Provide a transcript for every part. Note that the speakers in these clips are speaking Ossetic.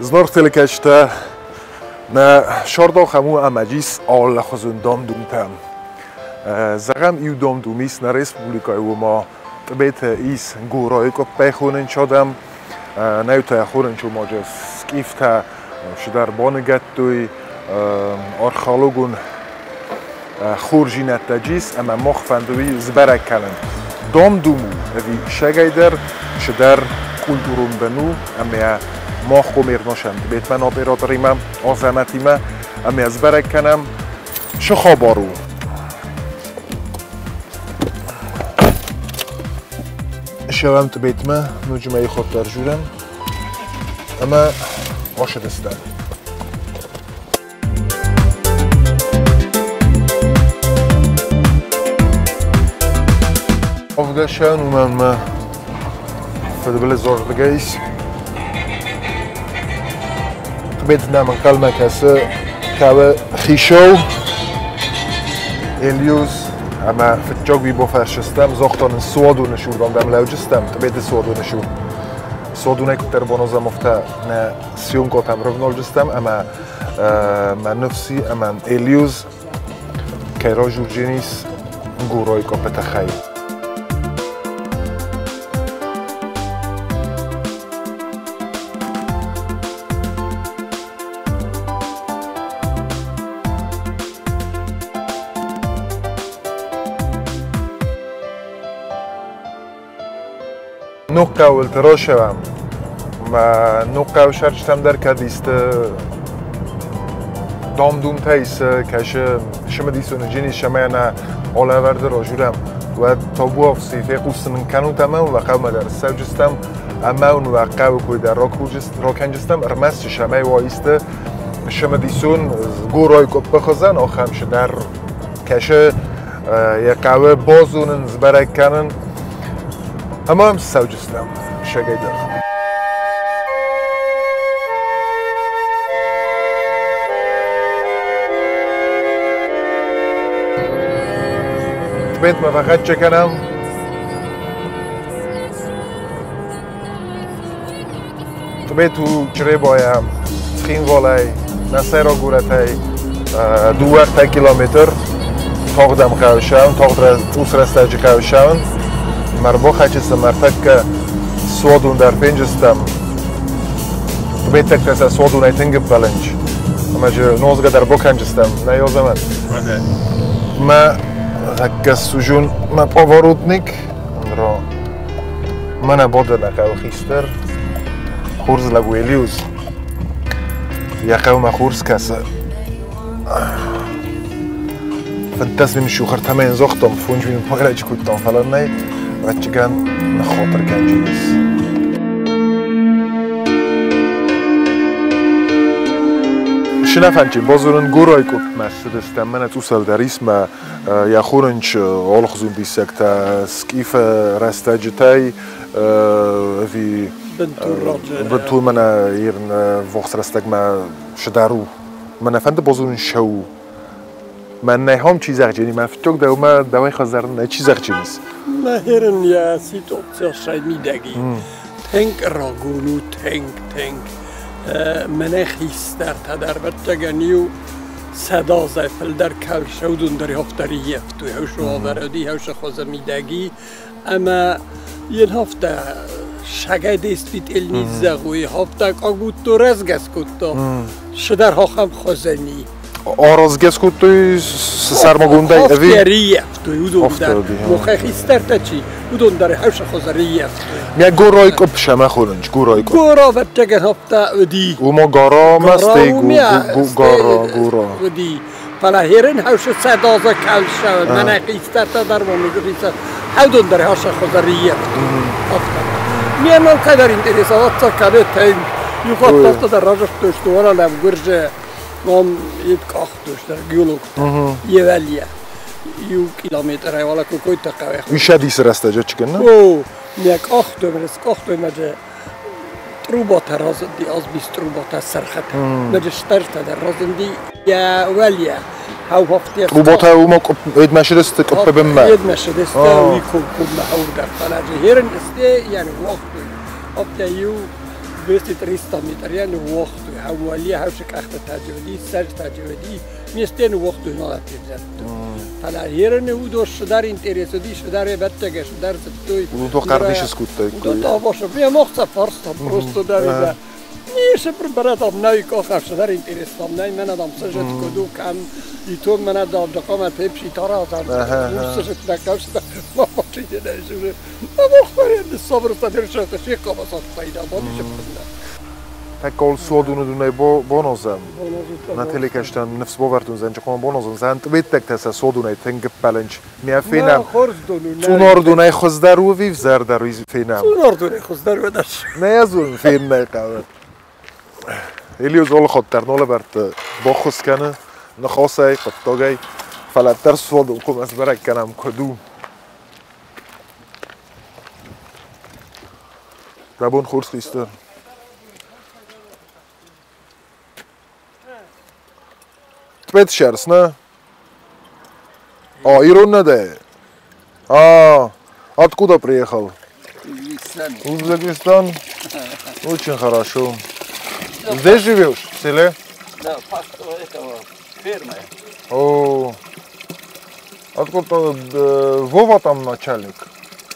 Зынаргъ телекӕсджытӕ, нӕ сӕрдахӕм у ӕмӕ ис алыхуызон дам-думтӕ. Зӕгъӕм, иу дам-дум ис нӕ республикӕйы, уымӕ Тъбеты ис Горайы къуыппӕй хонынч адӕм. Нӕутӕ хонынч уымӕджы скъифтӕ цыдӕр баныгӕдтой, археологон хорздзинӕдтӕ ис ӕмӕ мах фӕнды уый сбӕрӕг кӕнын. Дам-дум у ӕви сӕгӕйдӕр цыдӕр культурон бын у ӕмӕ мах хъомерносӕм Тъбетмӕ операторимӕ, Азӕмӕтимӕ ӕмӕ сбӕрӕг кӕнӕм, цы хабар у. Ссӕуӕм Тъбетмӕ, ноджы ма иу хатт ӕрзурӕм ӕмӕ ацыдыстӕм. Ӕвдӕсӕн уымӕн мӕ фыдбылыз ардыгӕй ис. Тъбет нӕм ӕнхъӕлмӕ кӕсы хъӕуы хицау Элиус ӕмӕ фыццаг уый бафӕрсыстӕм, загъта нын суадоны сур, дам лӕуджыстӕм, Тъбеты суадоны сур. Суадонӕй куыддӕр баназӕм, афтӕ нӕ съемкӕтӕм рывналджыстӕм ӕмӕ мӕ ныфси ӕмӕ Элиус кӕй разурдженис Гурой къоппы тыххӕй. Ногхъӕуылты рацӕуӕм. Мӕ Ногхъӕуы сӕрджытӕм дӕр кӕд исты дам-думтӕ исы, кӕсы цымыдисон джинис ӕмӕ нӕ алӕвӕрды разурӕм, уӕд табуафси фехъусын нын кӕнут ӕмӕ уӕ хъӕумӕ дӕр ссӕуджыстӕм ӕмӕ уын уӕ хъӕуы кой дӕр ракӕнджыстӕм, ӕрмӕст цӕмӕй уа исты цымыдисон горой къуыппы хуызӕн, ахӕм цыдӕр кӕсы йӕ хъӕуы базонын, сбӕрӕг кӕнын. Ӕмӕ ам ссӕуджыстӕм сӕгӕй дӕр. Тъбетмӕ фӕхӕццӕ кӕнӕм. Тъбет у Чъребайӕ, Цхинвалӕй, нӕ сӕйраг горӕтӕй 2-3 километр. Тагъдӕм хъӕуы тагъд цъус рӕстӕджы хъӕуы ссӕуын. Мӕ ӕрбахӕццӕ мӕ ӕртӕккӕ суадон дӕр фенджыстӕм. Тъбеттӕгтӕ сӕ суадонӕй тынг ӕппӕлынч. Ӕмӕ джы нозгӕ дӕр бакӕнджыстӕм, нӕ Азӕмӕт? Мӕ тӕккӕ сужун мӕ поворотник. Мӕнӕ бады нӕ хъӕуы хистӕр, хорз лӕг у Элиус. Йӕ хъӕумӕ хорз кӕсы. 15 минут сухартӕмӕ йын загътам, 5 минут байрӕджы кодтам, фӕлӕ нӕй, ӕвӕццӕгӕн, ныххатыр кӕнджынис. Шинафанчи базурын горой къупмӕ ссыдыстӕм, мӕнӕ цъусӕлдар ис мӕ йӕ хонынч алыхуызон диссӕгтӕ скъифы рӕстӕджытӕй ӕви бынтон мӕнӕ ирн вохс рӕстӕгмӕ сыдар у. Мӕнӕ фӕнды базонын шоу. Мӕн нӕ хом чи зӕгъджени, мӕ фыццаг дӕумӕ дӕуӕй хӕдзары нӕ чи зӕгъдженис. Мӕ херын йӕ ситуацийы мидӕги. Тынг рагон у, тынг, тынг. Мӕнӕ хистӕртӕ дӕр ӕвӕццӕгӕн иу 100 азӕй фылдӕр кӕлсӕудундӕр афтӕ риййӕфтой хӕсуавӕрӕди хӕсӕхуызы мидӕги ӕмӕ йын афтӕ сагӕй действительно зӕгъуй, афтӕ как будто рӕзгӕ скодта, цыдӕр ахӕм хуызӕни. Аразгӕ скодтой сӕрмагондӕй ӕви? Афтӕ риййӕфтой уыдон дӕр. Мохӕй хистӕртӕ чи, уыдон дӕр хӕсӕхуызы риййӕфтой. Мӕ горой къуыпп сӕмӕ хонынч, горой къуыпп. Гора ӕвӕццӕгӕн афтӕ уыди. Уыма гора мӕ стӕй гора, гора. Уыди. Фӕлӕ херын хӕсы 100 азы кӕлсӕуын, мӕнӕ хистӕртӕ дӕр уымыгы хистӕр, хӕдон дӕр хӕсӕхуызы риййӕфтой. Афтӕ. Мне мыл кӕдӕр интересоваться кӕны тынг. Иу хатт афтӕ дӕр разырдтой, что уӕлӕ гуырдзы ном ид къахтой, геологтӕ, Евӕлийӕ. Иу километрӕй уӕлӕ какой-то хъӕуӕй. Исӕдисы рӕстӕджы чыкын? О, мӕ къахтой, мӕ скъахтой, мӕ трубатӕ разынди, азбис трубатӕ сӕрхӕтӕ. Мӕ стӕртӕ дӕр разынди йӕ уӕлйӕ. Трубатӕ уымӕ Эдмӕшидесты къуыппы бынмӕ. Эдмӕшидесты уый комкоммӕ хаудар. Фӕлӕ херын сте йӕ ныууагътой. Афтӕ иу 200-300 метрӕн уохту, хауали хавшик ахта таджвди, саж таджвди, местен уохту нала певзатtu. Фала ерне удо шдар интересуди, шдар баттага, шдар зттой. Удо қардиш скуттай. Удо табош, я мохца фарста просто дариза. Нише برادم نای کاخ شدر интересам най мен адам сажет коду кам и то мен адам докама пепши тара зар сажет на кашта ма бачи не жure ма мохтар сабр стадер шата ши кабасат пайда бо мише تکال سوادونو دونای با بانازم نه تلکشتن نفس باورتون زنج خون بانازم زن تبت تک تسا سوادونای تنگ پلنج میافینم تونار دونای خزدر و ویف زردر و فینم تونار دونای خزدر و دش نه ازون فین نه قبل Elios olخotter nolevert bokhosken نخosai قطاگای فلتر سوادون کم از برک کنم کدو ربون خورس خیستر Тбет шерс, не? А, Ирон А, откуда приехал? Узбекистан. Узбекистан? Очень хорошо. Здесь живешь, в селе? Да, пастор этого фермы. О, откуда Вова там начальник?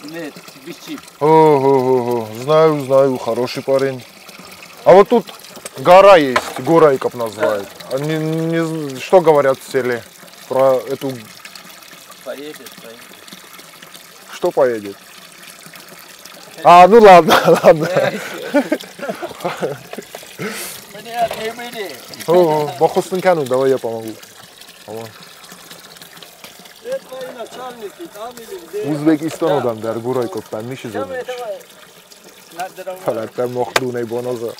Нет, Бичи. О, знаю, знаю, хороший парень. А вот тут гора есть, Гурайков называют. Они не, что говорят в селе про эту... Поедет, поедет. Что поедет? А, ну ладно, ладно. О, Бахустин давай я помогу. Узбекистан одам дар Гурайков панниши зодиш. Фалаттар мохдунай боноза.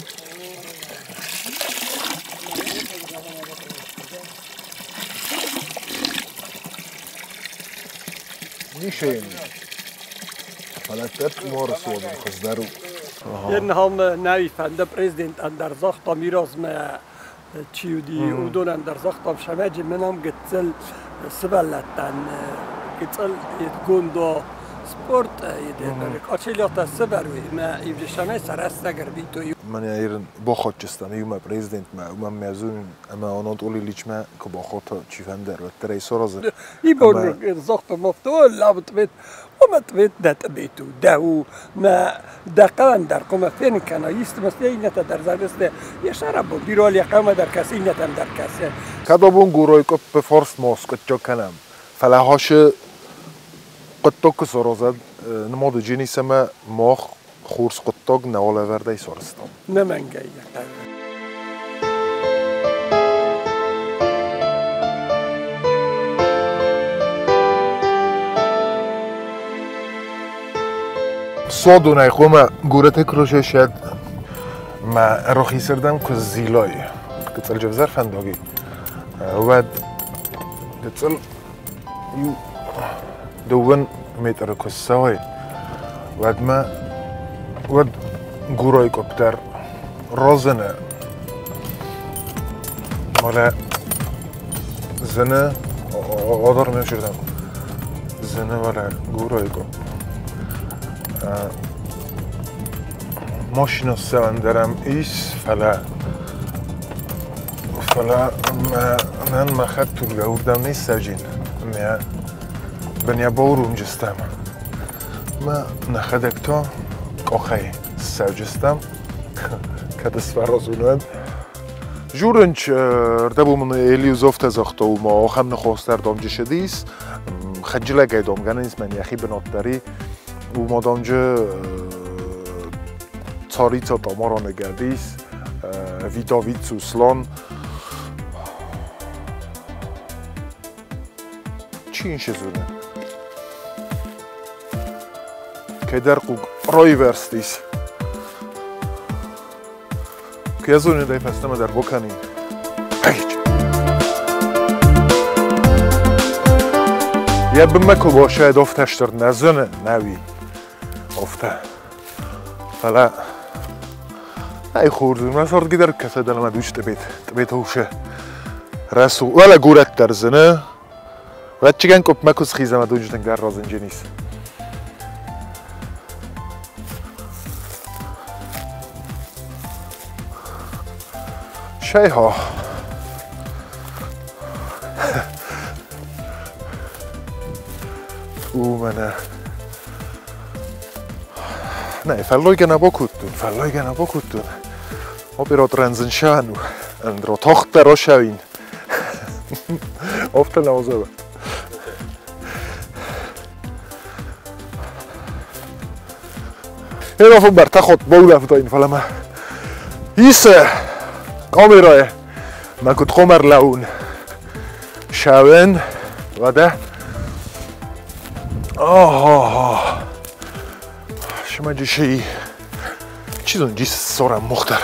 Нишин. Фалаттар тумор суодам хаздару. Yen ham navi prezident andar zaxta miraz me çiudi udon andar zaxta şemeci menam gitzel sıballattan gitzel gondo sport yedi. Açıliyata sıberwi ma ibdi şemay sarasta gerbito. من ایران با خودچستم یوم پرزیدنت ما و من میزون اما آناتولی لیچما که با خود چیفندر و تریسو راز ایبون زخت مفتو لابت بيت وما تبيت دات بيتو داو ما دقان در قوم فين كان يست مسلي نتا در زرست يشرب بيرول يقام در كاسي نتا در كاسي کدابون گورای که به فارس ماسک جا کنم فلهاش قطاک سرازد نماد جنیسم ماخ خورس قطاق نواله ورده سارستان. نمنگی. سادونای خوما گورت کروشه شد ما روخی سردم که زیلای کتل جوزر فنداگی و کتل یو دوون متر کسای و ما و گورای کپتر رازنه مالا زنه آدار میشدم زنه ولا گورای کپ ماشینا سوندرم ایس فلا فلا من ما خدت الجوردم نیست سجین ما بنیا باورم جستم ما نخدک تا قاخی سوجستم کدس فرازونند ჟურენჩ რდებუმ ელიუზოფთა ზოხტო უმა ოხამ ნხოსტარ დომჯიშედის ხაჯილაგაი დომგანის მენ იახი ბნოტდარი უმოდომჯ ცორიცო ტომორონე გადის ვიტოვიცუსლონ ჩინშეზუნე კედარყუგ პროივერსტის კეზუნე და იფასტამა დარ ბოქანი აიჩ Я бмеко бошад офташтыр назуне нави офта фала ай хурду ма сорд гидар касадана ма дуч тбет тбет уше расу вала гурат дарзне вачиган коп макус хизама дунжтен гар розенженис Шайха. Мӕнӕ. Нӕ, фӕллойгӕнӕ бакодтон, фӕллойгӕнӕ бакодтон. Обирот рензен шану. Андро тохта рошавин. Офта наозава. Era тахот боулафтайн фалама. Исе камерае ма кут комар лаун. Шавен вада. Ага. Шмаджиши. Чизон джис сора мухтар.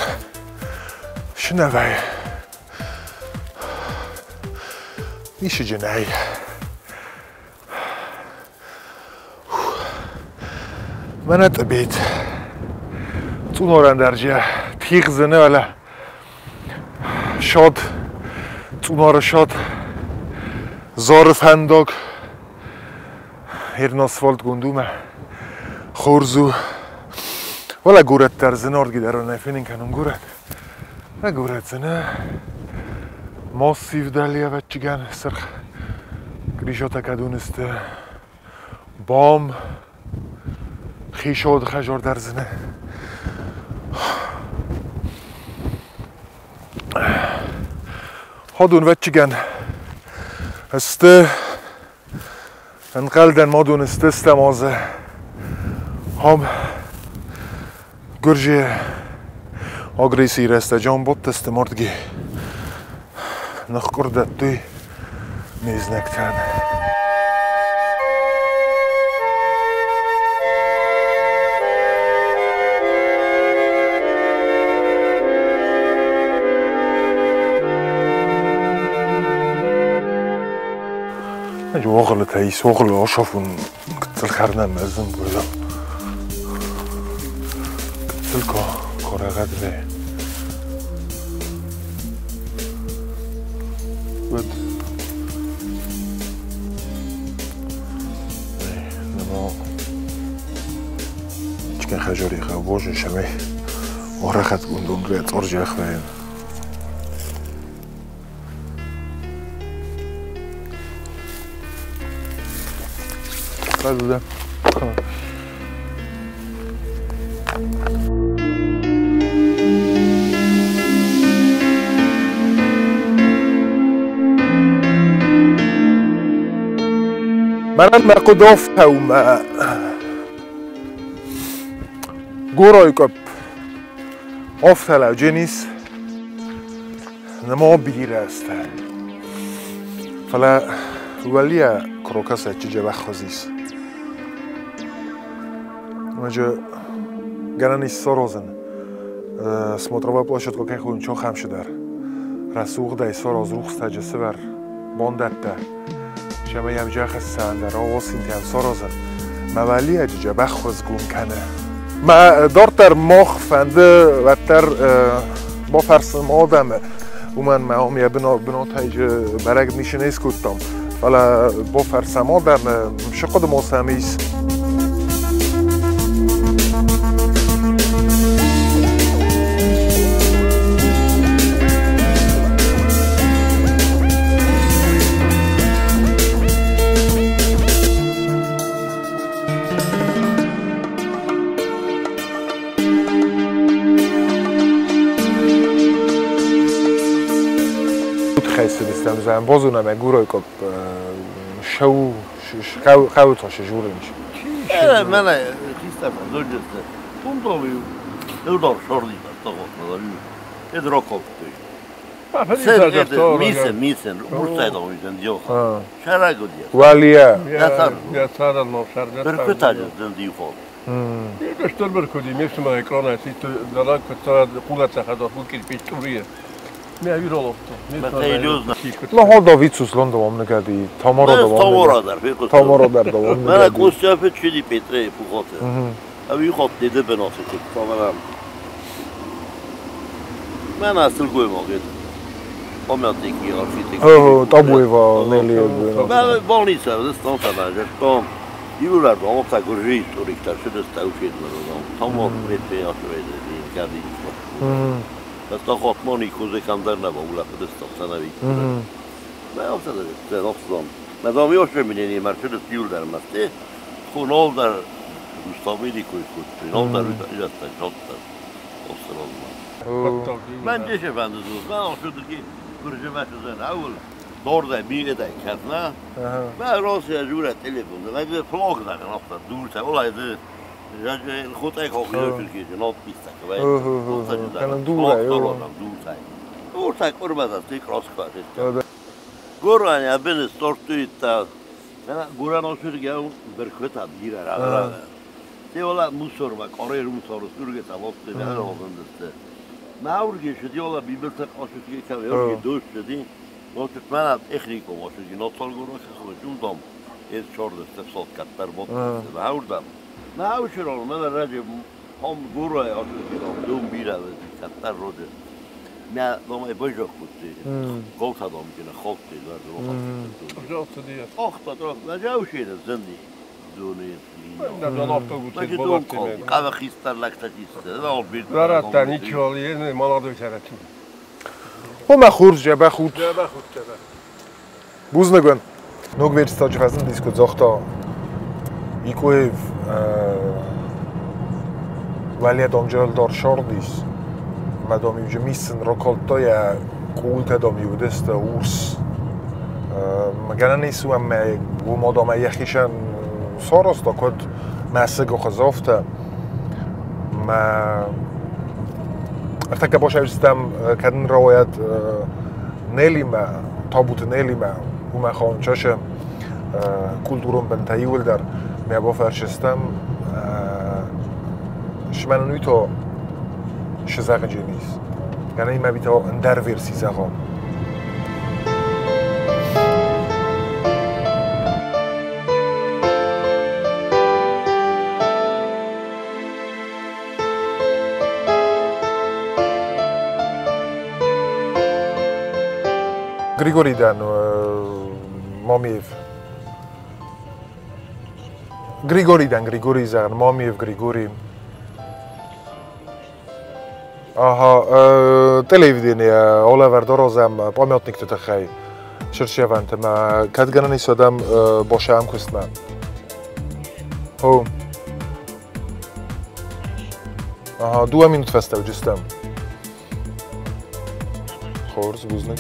Шнавай. Нише дженай. Манат бит. წუნორან დარჯია თიღზნე ვალა შოდ წუნორ შოდ ზორფანდოგ ერნოს ვოლტ გუნდუმა ხორზუ ვალა გურატ დარზნე ორგი დარონა ფინინკანუნ გურატ და გურატზნე მოსივდალია ვაჩიგან სრხ გრიშოთა კადუნესტ ბომ ხიშოდ ხაჟორ დარზნე Hodun vetchigan este انقلدن مادون استستم هم گرجی агрессии رسته бот мордги нахкурдатты незнактан. Оғлы таис оғлы ошофун гыццыл харна мазын гуло. Гыццыл ко корагадве. Вот. Намо чикен хажори ха божин шаме орахат гундун ре торжи ахвен. Да. Манан мақудов таума гуройкоп офтала дженис намо бигираста фала валия крокаса чиже бахозис Маджа гарани сорозен смотровая площадка кехун чо хамшидар расуғдай сороз рухстаҷа сивар бондатта шамаям жахассандар оғосинтям сорозен мавалия ҷиҷа бахоз гумкана ма дортар мох фанде ваттар бо фарсым одам уман маом я бино бинотайҷ бараг нишинес куттам фала бо фарсам одам шақод мосамис. Бозунаме гуройкоп шоу ხაუთოში ჟურინში. ე მენე ხისტაბა ზოგჯერ თუნდოვი უდორ შორდი და ედ როკოპტი. მისე მისე ურცაიდო დიოხა. შარაგოდია. ვალია. იაცარ ბერკუტაჯა დიოხა. იგაშტერ ბერკუდი მესმა ეკრანა იცით და რა ყულაცა ხადო კირპიჭურია. მე ავიროლობთო. ლო ჰოლდო ვიცუს ლონდო ომნეგადი თომოროდო ომნეგადი. თომოროდარ და ომნეგადი. მე კუსიაფე ჩიდი პეტრე ფუხოთე. ავიღოთ დიდებენოთი თომარა. მე ნასულ გვემოგეთ. ომიატიკი არქიტექტი. ო ტაბუევა ნელიები. მე ბოლნისა ეს თომსა და იურარ ომოცა გურჟი ისტორიკთა შედეს დაუშვიდგა რომ თომორ პრეტე აშვედი გადი. Ezt a 6 manikhoz nem ulepedeztem Men de jag kör min Mercedes Ronaldo Gustav Ronaldo Men det är väl så men så det borde vara så där Dorda bir de katna. Ben Rusya jure telefon. Ben de flog da nafta dursa olaydı. خود ای خو Türkiye'de not bistak ve Dursa kurmaz tek roskva. Goran ya beni sortuyta. Goran o sürge bir köta bir ara. Diyorlar musorma, korayır musoru sürge tamam dedi her olsun dedi. Mağur geçti diyorlar bir bir tek aşık geçiyor ki dost dedi. Not men технику машин not goran xudum ez çordu sotkatlar bot. Mağurdan. Mağur olmalı racı hom goray aşık dum bir katlar rodu. Men de är böjok Golta de kunde khot det där. Åtta då, men jag ser det sen Հոմա խուրձ ջաբախուտ։ Ջաբախուտ ջաբախ։ Բուզնգն նոգվերստա ջվազն դիսկո ձոխտա იკոև ვალია დომჯელ დორ შორდის მადომ იუჯ მისն როკოლტოია კულტა დომ იუდეს და ურს მაგანანის უამე გუმოდომა იახიშან სოროსტო კოდ მასგო ხაზოფთა მა ართაკა ბოშავისტამ კადენ როიად ნელიმა თობუთ ნელიმა უმახონ ჩოშე კულტურონ ბენთა იულდარ მე ბოფერშესტამ შმანუნითო შეზაღჯენის განა იმავითო ანდარ ვერსი ზაღო. გრიგორიდან მომიევ გრიგორიდან გრიგორი ზაღ მომიევ გრიგორი. აჰა, ტელევიდენია ოლევერ დოროზამ პომიოტნიკ თეთახაი შერშევანთ მა კადგანანისოდამ ბოშა ამქვესტმა. ხო. აჰა, 2 минут ფასტავ ჯისტამ. ხორს ბუზნე.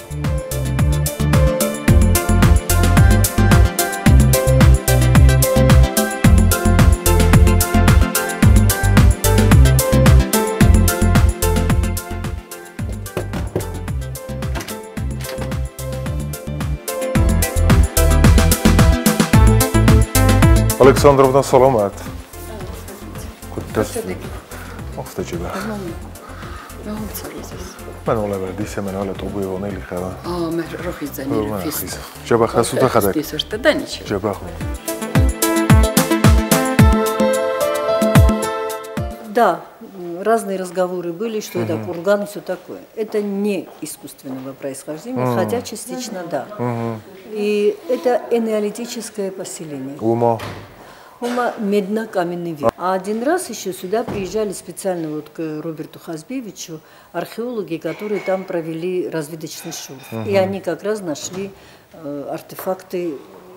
Александровна саламат. მან ოლევერ დისე მან ოლე ტობუევო ნელი ხავა. აა მე როხიძანი რფის. ჯაბახ ასუთა ხადაკ. დისერტა და ნიჩო. ჯაბახ. Да, разные разговоры были, что это курган и все такое. Это не искусственного происхождения, хотя частично да. И это энеолитическое поселение. Ума. Ума медно-каменный век. А один раз еще сюда приезжали специально вот к Роберту Хазбевичу археологи, которые там провели разведочный шурф. И они как раз нашли артефакты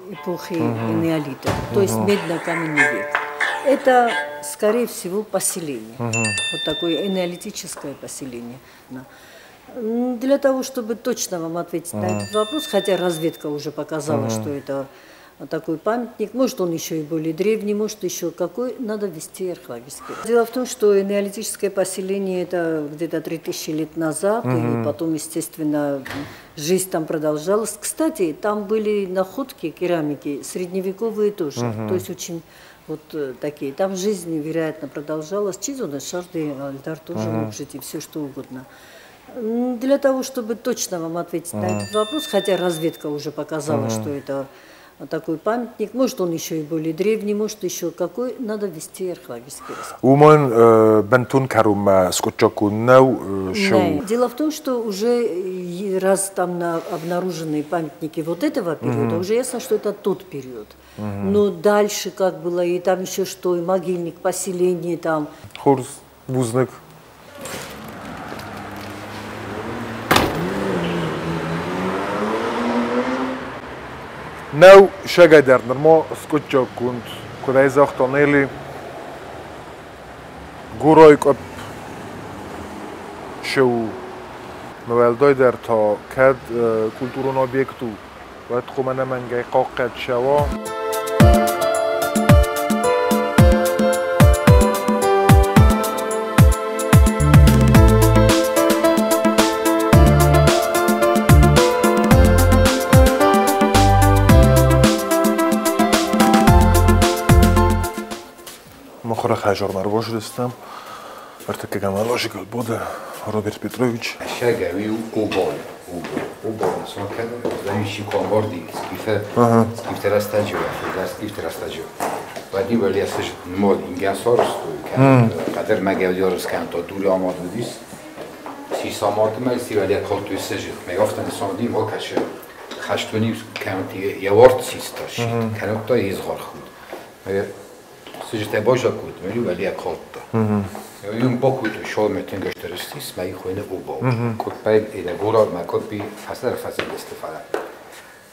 эпохи энеолита, то есть медно-каменный век. Это, скорее всего, поселение. Вот такое энеолитическое поселение. Для того, чтобы точно вам ответить на этот вопрос, хотя разведка уже показала, что это такой памятник, может, он еще и более древний, может, еще какой, надо вести археологический. Дело в том, что энеолитическое поселение – это где-то 3000 лет назад, и потом, естественно, жизнь там продолжалась. Кстати, там были находки керамики, средневековые тоже, то есть очень вот такие. Там жизнь, вероятно, продолжалась. Чизуна, Шарды, Альдар тоже мог жить, и все что угодно. Для того, чтобы точно вам ответить на этот вопрос, хотя разведка уже показала, что это такой памятник, может, он еще и более древний, может, еще какой, надо вести археологический раскоп. Умон бентун карум скотчокуннау шоу. Дело в том, что уже раз там обнаружены памятники вот этого периода, уже ясно, что это тот период. Но дальше как было, и там еще что, и могильник, поселение там. Хорс, бузнак. Нау шагайдар нырма скъуыдджаггонд, куыд ӕй загъта Нелли, Гурой къуыпп шы у. Уӕлдайдӕр та кӕд культурон объект у, уӕд хъуамӕ ӕнӕмӕнгӕй хъахъхъӕд цӕуа. Мыхуыры хӕзармӕ ӕрбазылдыстӕм. Ӕртыккӕгӕм алазыгыл бады Роберт Петрович. Шагавиу обол, обол, сон зависи комборди, скифе, скифтерастаджо, скифтерастаджо. Вади вали асаж мод ингасорсту, قدر مگه کن تا دور آماد بودیس سی سامارد ما سی ولی کالتوی سجد میگفتن ساندی ما کشه خشتونی کنتی یوارد سیستا شید کنتا ایزغار خود سجد باجا بود ولی ولی کالتا юм бокуд шол метен gösterirsiz me خوینه او با کد پای ایده گورا ما کد بی فصل فصل استفاده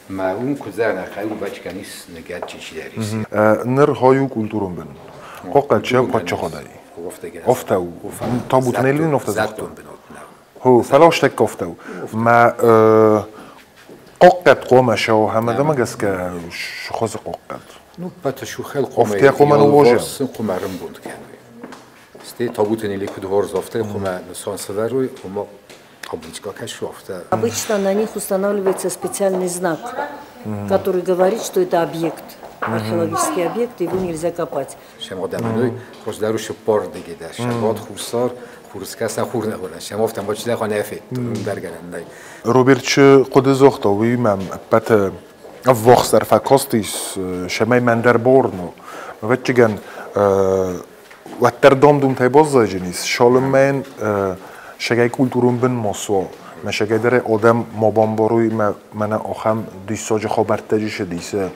ما اون کزر نخای او بچکنیس نگات چی چی داریس Ныр хою культурон бын. Хъохъхъӕд ше хъотчы ходай. Офтау. Табут нелин офта захто. Хо, фалоштек офтау. Ма хъохъхъӕд хъомӕ шео хамадама гӕсгӕ шхозы хъохъхъӕд. Ну, пата шу хел хъомӕ. Офте хъомӕ ну вожа. Сын хъомӕрым бунд кӕной. Сте табутен или кудвор зофте хъомӕ нысан сывӕрой, хъомӕ табутка кӕшу офте. Обычно на них устанавливается специальный знак, который говорит, что это объект, археологический объект, его нельзя копать. Шемодаманой хоздаруш пор дегеда, шемод хусар хурскаса хурна шемофтан бочда хонефет дарганандай. Роберт хъуыды загъта, уый мӕм ӕппӕты ӕввахсдӕр фӕкастис шемӕй мӕн дӕр борно. Ӕвӕццӕгӕн уӕддӕр дам-думтӕй баззайджынис, шалыммӕ шегай культурон бын ма суа. Мӕ шегай дӕр адӕм ма бамбарой, мӕнӕ ахӕм диссаджы хабӕрттӕ джисы дисы.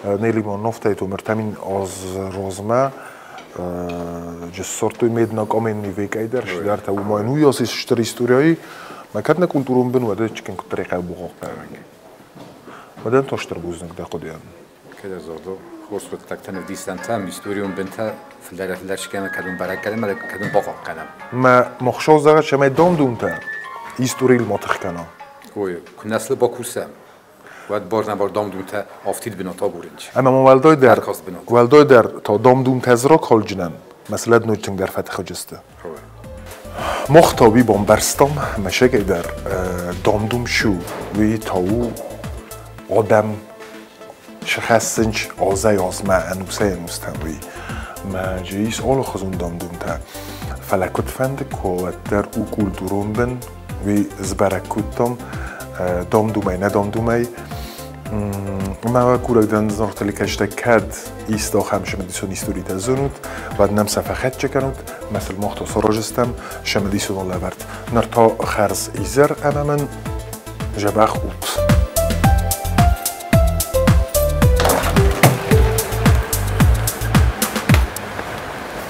Нелимон нофтӕй мыртамин аз размӕ джы ссардтой медно-каменный векӕй дӕр, шидӕртӕ уымӕн уыйас ис стыр историяйы. Мӕ кӕд нӕ культурон бын, уӕдӕ чыкен куыддӕр хъӕбухъахъхъӕ. Уӕдӕн та стыр бузныг дӕ хъуыдыйӕн. Кӕдӕ зордо хорз хъуыддӕгтӕ ӕвдисӕнтӕ историон бынтӕ фылдӕр фылдӕр шкӕмӕ кӕдон бӕрӕг кӕнӕм, кӕдон бахъахъхъӕнӕм. Мӕ мохшоу зӕгъӕд, цӕмӕй дам-думтӕ историйыл ма тых кӕна. Ой, куы нӕ сыл бакусӕм, уӕд бар нӕ бар дам-думтӕ афтид бынат агурынч. Ӕмӕ ма уӕлдайдӕр та дам-думтӕ ӕз ракалджынӕн, мӕ ноджы тынгдӕр фӕтыхджысты. Мах та уый бамбӕрстам, мӕ шегай дӕр дам-дум шу, уый та у адӕм шхӕссынч азӕй азмӕ, ӕнусӕй ӕнустӕм уый. Мӕ джы ис алыхуызон дам-думтӕ. Фӕлӕ куыдфӕнды куы уӕддӕр у культурон бын, уый сбӕрӕг кодтам, дам-думӕй, нӕ дам-думӕй. Мӕ курӕг дӕн зынаргъ кӕд исты ахӕм цымыдисон историтӕ зонут, уӕд нӕм сӕ фӕхӕццӕ кӕнут, мӕ сыл мах та сараздзыстӕм цымыдисон алӕвӕрд. Ныр та хӕрз изӕр ӕмӕ мын дзӕбӕх ут.